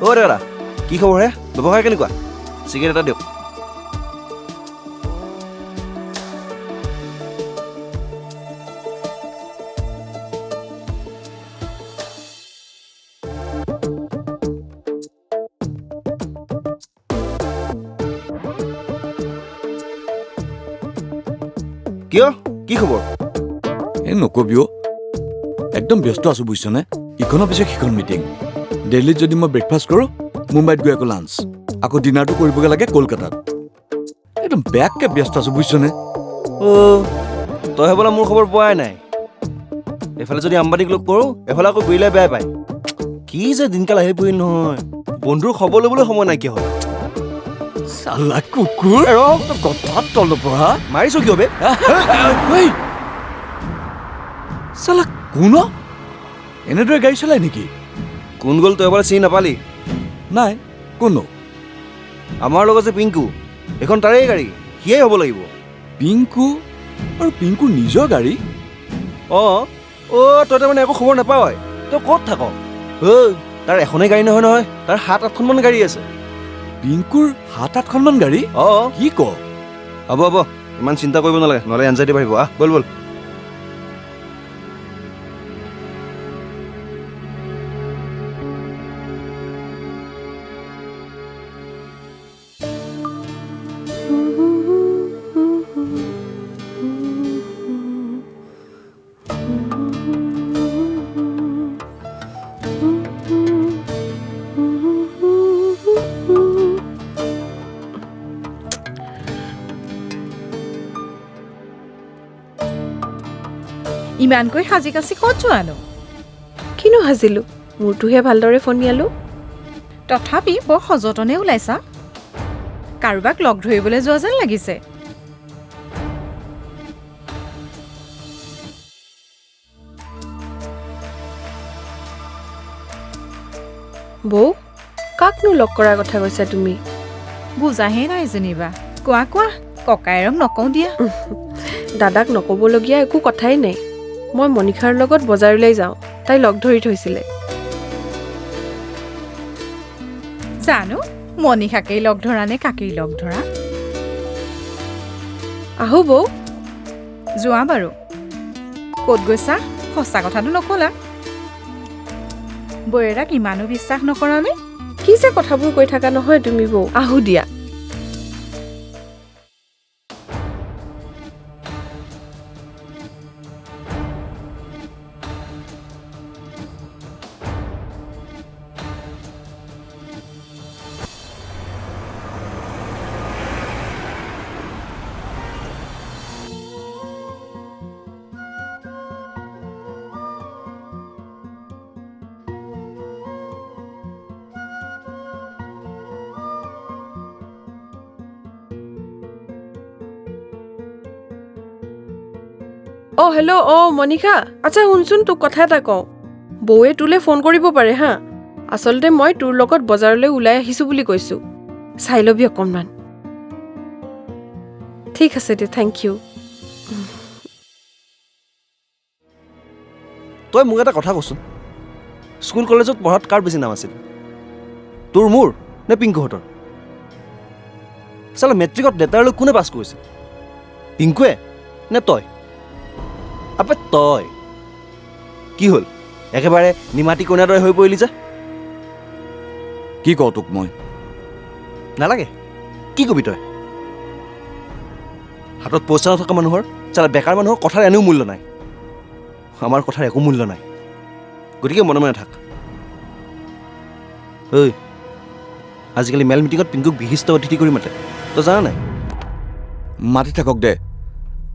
অ' দাদা, কি খবৰ হে? ব্যৱসায় কেনেকুৱা? চিগাৰেট এটা দিয়ক। কিয়, কি খবৰ? এই নকবি অ', একদম ব্যস্ত আছোঁ বুজিছনে। ইখনৰ পিছত সিখন মিটিং। দিল্লীত যদি মই ব্ৰেকফাষ্ট কৰোঁ, মুম্বাইত গৈ আকৌ লাঞ্চ, আকৌ ডিনাৰটো কৰিবগৈ লাগে কলকাতাত। একদম বেয়াকৈ ব্যস্ত আছোঁ বুজিছনে। অ' তই হ'বলা মোৰ খবৰ পোৱাই নাই। এইফালে যদি আম্বানীক লগ কৰোঁ, এফালে আকৌ বিৰলাই বেয়া পায়। কি যে দিনকাল আহি পৰিল নহয়, বন্ধুৰ খবৰ ল'বলৈ সময় নাইকিয়া হ'ল। চালা কুকুৰ, কথাত তলৰ পৰা মাৰিছ কিয় বে? চালা কোন অ'? এনেদৰে গাড়ী চলাই নেকি? কোন গ'ল তই এবাৰ চিনি নাপালি? নাই, কোন? আমাৰ লগত যে পিংকু, এইখন তাৰেই গাড়ী, সিয়েই হ'ব লাগিব। পিংকু? আৰু পিংকুৰ নিজৰ গাড়ী? অঁ। অ' তই তাৰমানে একো খবৰ নাপাৱ? তই ক'ত থাক? ঐ, তাৰ এখনেই গাড়ী নহয় নহয়, তাৰ 7-8খনমান গাড়ী আছে। পিংকুৰ 7-8খনমান গাড়ী? অঁ। কি ক? হ'ব হ'ব, ইমান চিন্তা কৰিব নালাগে, নহ'লে এনজাইটি বাঢ়িব। আহ ব'ল ব'ল। ইমানকৈ সাজি কাচি ক'ত যোৱানো? কিনো সাজিলোঁ, মোৰটোহে ভালদৰে ফণিয়ালোঁ। তথাপি বৰ সযতনে ওলাইছা, কাৰোবাক লগ ধৰিবলৈ যোৱা যেন লাগিছে। বৌ, কাকনো লগ কৰাৰ কথা কৈছা তুমি? বুজাহে নাই যেনিবা। কোৱা কোৱা, ককায়েৰক নকওঁ দিয়া। দাদাক নক'বলগীয়া একো কথাই নাই। মই মনীষাৰ লগত বজাৰলৈ যাওঁ, তাই লগ ধৰি থৈছিলে। জানো মনীষাকেই লগ ধৰা নে কাকেই লগ ধৰা। আহো বৌ। যোৱা বাৰু, ক'ত গৈছা সঁচা কথাটো নকলা। বৈয়েৰাক ইমানো বিশ্বাস নকৰানে? কি যে কথাবোৰ কৈ থাকা নহয় তুমি বৌ। আহো দিয়া। অ' হেল্ল', অ' মনীষা। আচ্ছা শুনচোন, তোক কথা এটা কওঁ। বৌয়ে তোলৈ ফোন কৰিব পাৰে হা। আচলতে মই তোৰ লগত বজাৰলৈ ওলাই আহিছোঁ বুলি কৈছোঁ, চাই ল'বি অকণমান। ঠিক আছে দে, thank U. তই মোক এটা কথা কচোন, স্কুল কলেজত পঢ়াত কাৰ বেছি নাম আছিল, তোৰ মোৰ নে পিংকুহঁতৰ? চালা মেট্ৰিকত লেটাৰলৈ কোনে পাছ কৰিছিল, পিংকুৱে নে তই? আবে তই কি হ'ল, একেবাৰে নিমাতী কইনাৰ দৰে হৈ পৰিলি যে? কি কওঁ তোক মই? নালাগে, কি কবি তই? হাতত পইচা নথকা মানুহৰ, চালা বেকাৰ মানুহৰ কথাৰ এনেও মূল্য নাই। আমাৰ কথাৰ একো মূল্য নাই, গতিকে মনে মনে থাক। ঐ, আজিকালি মেল মিটিঙত পিংকুক বিশিষ্ট অতিথি কৰি মাতে, তই জানা নাই? মাতি থাকক দে।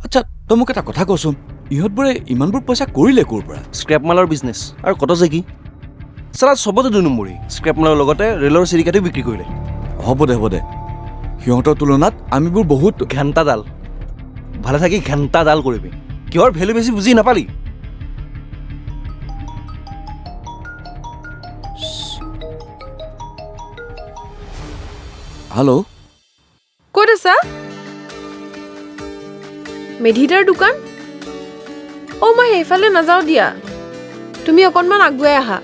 আচ্ছা তই মোক এটা কথা কচোন, ইহঁতবোৰে ইমানবোৰ পইচা কৰিলে ক'ৰ পৰা? স্ক্ৰেপ মালৰ বিজনেছ আৰু কত যে কি, চালা চবতে 2 নম্বৰী। স্ক্ৰেপ মালৰ লগতে ৰেলৰ চিৰিকাটো বিক্ৰী কৰিলে। হ'ব দে হ'ব দে, সিহঁতৰ তুলনাত আমিবোৰ বহুত ঘেণ্টাডাল। ভালে থাকি ঘেণ্টাডাল কৰিবি, কিহৰ ভেলু বেছি বুজি নাপালি? হেল্ল', ক'ত আছা? মেধিদাৰ দোকান? অ' মই সেইফালে নাযাওঁ দিয়া, তুমি অকণমান আগুৱাই আহা।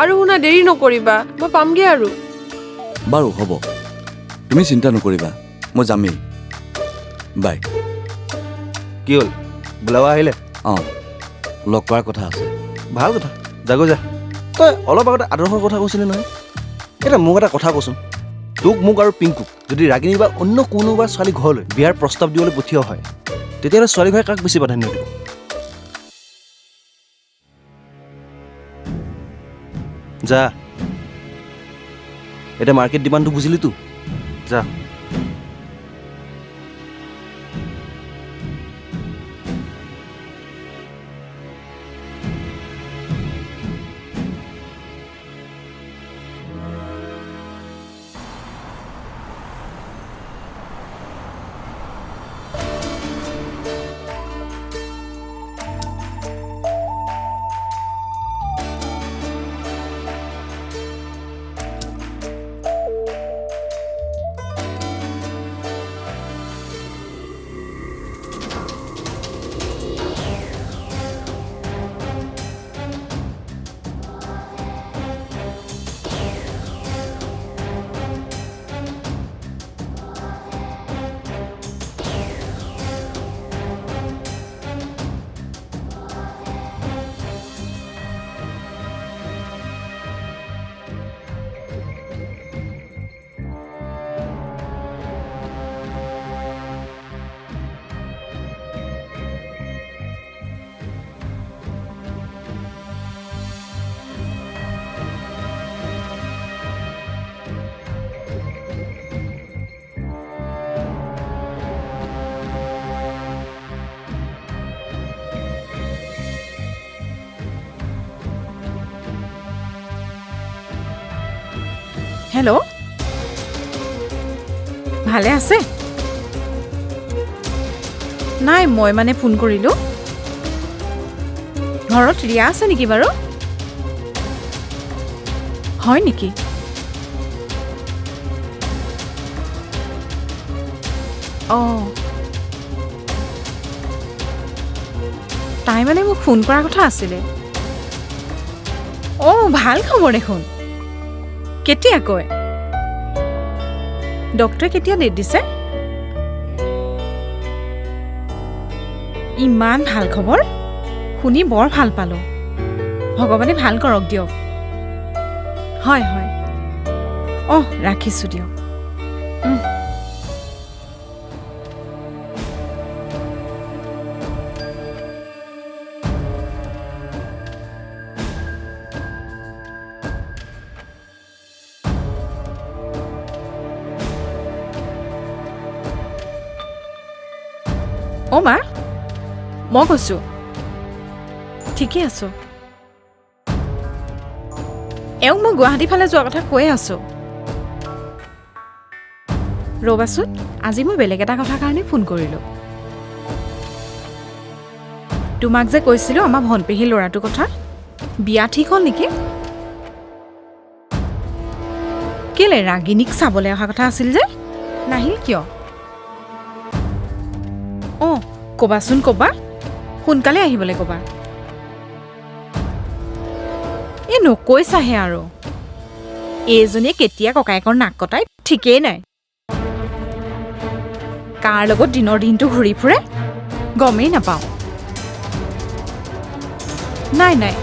আৰু শুনা, দেৰি নকৰিবা, মই পামগৈ আৰু। বাৰু হ'ব, তুমি চিন্তা নকৰিবা, মই যামেই। বাই। কি হ'ল, বোলাবা আহিলে? অঁ, লগ কৰাৰ কথা আছে। ভাল কথা, যাগৈ যা। তই অলপ আগতে আদৰ্শৰ কথা কৈছিলি নহয়, এতিয়া মোক এটা কথা কচোন, তোক মোক আৰু পিংকুক যদি ৰাগিনী বা অন্য কোনোবা ছোৱালী ঘৰলৈ বিয়াৰ প্ৰস্তাৱ দিবলৈ পঠিওৱা হয়, তেতিয়াহ'লে ছোৱালী ঘৰে কাক বেছি প্ৰাধান্য দিব? যা, এতিয়া মাৰ্কেট ডিমাণ্ডটো বুজিলিতো, যা। হেল্ল', ভালে আছে? নাই, মই মানে ফোন কৰিলোঁ। ঘৰত ৰিয়া আছে নেকি বাৰু? হয় নেকি? অঁ, তাই মানে মোক ফোন কৰাৰ কথা আছিলে। অঁ, ভাল খবৰ দেখোন। কেতিয়াকৈ? ডক্টৰে কেতিয়া ডেট দিছে? ইমান ভাল খবৰ শুনি বৰ ভাল পালোঁ। ভগৱানে ভাল কৰক দিয়ক। হয় হয়, অঁ, ৰাখিছোঁ দিয়ক। অ' মা, মই কৈছোঁ। ঠিকেই আছোঁ। এওঁক মই গুৱাহাটী ফালে যোৱাৰ কথা কৈয়ে আছোঁ। ৰ'বাচোন, আজি মই বেলেগ এটা কথাৰ কাৰণে ফোন কৰিলোঁ। তোমাক যে কৈছিলোঁ আমাৰ ভনপেহীৰ ল'ৰাটোৰ কথা, বিয়া ঠিক হ'ল নেকি? কেলে ৰাগিনীক চাবলৈ অহা কথা আছিল যে, নাহিল কিয়? অঁ, ক'বাচোন, ক'বা, সোনকালে আহিবলৈ ক'বা। এই নকৈছাহে আৰু, এইজনীয়ে কেতিয়া ককায়েকৰ নাক কটাই ঠিকেই নাই। কাৰ লগত দিনৰ দিনটো ঘূৰি ফুৰে গমেই নাপাওঁ। নাই নাই,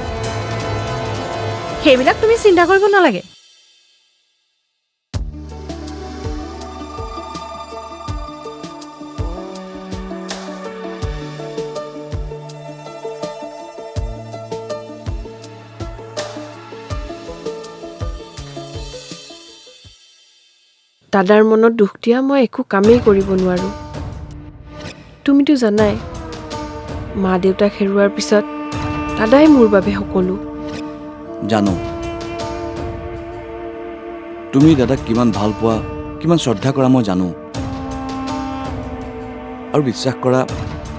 সেইবিলাক তুমি চিন্তা কৰিব নালাগে। দাদাৰ মনত দুখ দিয়া মই একো কামেই কৰিব নোৱাৰোঁ। তুমিতো জানাই, মা দেউতাক হেৰুৱাৰ পিছত দাদাই মোৰ বাবে সকলো। জানো তুমি দাদাক কিমান ভাল পোৱা, কিমান শ্ৰদ্ধা কৰা মই জানো। আৰু বিশ্বাস কৰা,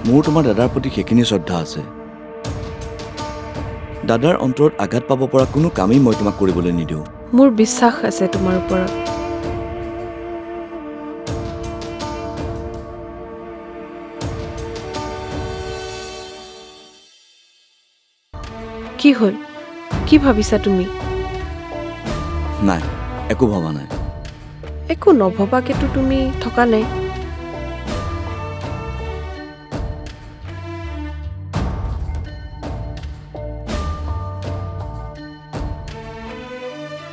মোৰ তোমাৰ দাদাৰ প্ৰতি সেইখিনি শ্ৰদ্ধা আছে। দাদাৰ অন্তৰত আঘাত পাব পৰা কোনো কামেই মই তোমাক কৰিবলৈ নিদিওঁ। মোৰ বিশ্বাস আছে তোমাৰ ওপৰত। কি হ'ল, কি ভাবিছা তুমি? নাই, একো ভবা নাই। একো নভবাকেতো তুমি থকা নাই।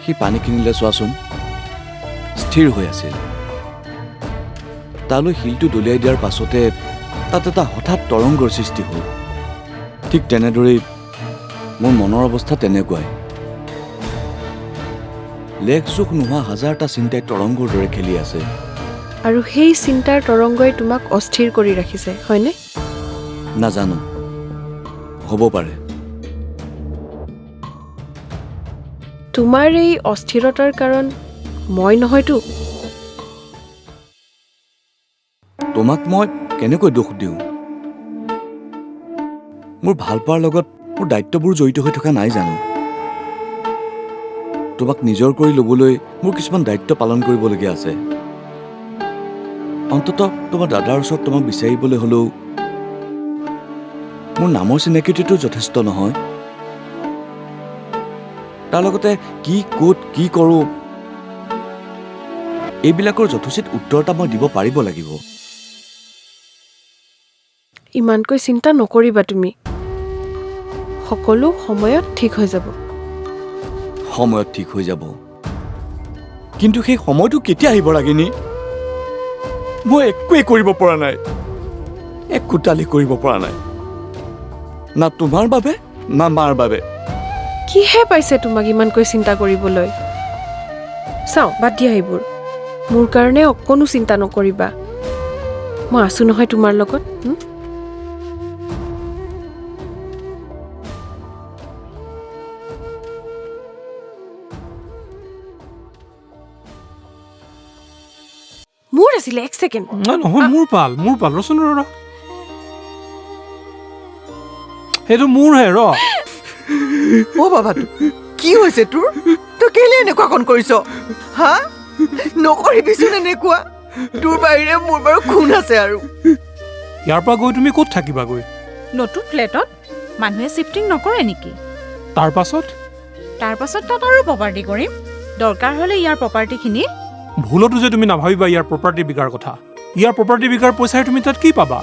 সি পানীখিনিলৈ চোৱাচোন, স্থিৰ হৈ আছিল। তালৈ শিলটো দলিয়াই দিয়াৰ পাছতে তাত এটা হঠাৎ তৰংগৰ সৃষ্টি হ'ল। ঠিক তেনেদৰেই মোৰ মনৰ অৱস্থা তেনেকুৱাই। লেখ জোখ নোহোৱা হাজাৰটা চিন্তাই তৰংগৰ দৰে খেলি আছে। আৰু সেই চিন্তাৰ তৰংগই তোমাক অস্থিৰ কৰি ৰাখিছে, হয়নে? নাজানো, হ'ব পাৰে। তোমাৰ এই অস্থিৰতাৰ কাৰণ মই নহয়তো? তোমাক মই কেনেকৈ দোষ দিওঁ? মোৰ ভালপোৱাৰ লগত মোৰ দায়িত্ববোৰ জড়িত হৈ থকা নাই জানো? তোমাক নিজৰ কৰি ল'বলৈ মোৰ কিছুমান দায়িত্ব পালন কৰিবলগীয়া আছে। অন্ততঃ তোমাৰ দাদাৰ ওচৰত তোমাক বিচাৰিবলৈ হ'লেও মোৰ নামৰ চিনাকিটোতো যথেষ্ট নহয়। তাৰ লগতে কি ক'ত কি কৰোঁ এইবিলাকৰ যথোচিত উত্তৰ এটা মই দিব পাৰিব লাগিব। ইমানকৈ চিন্তা নকৰিবা তুমি, সকলো সময়ত ঠিক হৈ যাব। সময়ত ঠিক হৈ যাব, কিন্তু সেই সময়টো কেতিয়া আহিব ৰাগিনী? মই একোৱেই কৰিব পৰা নাই, একোটালি কৰিব পৰা নাই, না তোমাৰ বাবে না মাৰ বাবে। কিহে পাইছে তোমাক ইমানকৈ চিন্তা কৰিবলৈ? চাওঁ, বাদ দিয়া সেইবোৰ। মোৰ কাৰণে অকণো চিন্তা নকৰিবা, মই আছোঁ নহয় তোমাৰ লগত। মোৰ আছিলে, এক ছেকেণ্ড। নহয়, মোৰ পাল, মোৰ পাল। ৰচোন ৰ, সেইটো মোৰহে। ৰ। অ বাবাটো, কি হৈছে তোৰ? তই কেলে এনেকুৱাকণ কৰিছ? হা, নকৰিবিচোন এনেকুৱা। তোৰ বাহিৰে মোৰ বাৰু খুন আছে আৰু। ইয়াৰ পৰা গৈ তুমি ক'ত থাকিবাগৈ? নতুন ফ্লেটত মানুহে শ্বিফটিং নকৰে নেকি? তাৰ পাছত? তাৰ পাছত তাত আৰু প্ৰপাৰ্টি কৰিম। দৰকাৰ হ'লে ইয়াৰ প্ৰপাৰ্টিখিনি। ভুলতো যে তুমি নাভাবিবা ইয়াৰ প্ৰপাৰ্টি বিকাৰ কথা। ইয়াৰ প্ৰপাৰ্টি বিকাৰ পইচাৰে তুমি তাত কি পাবা?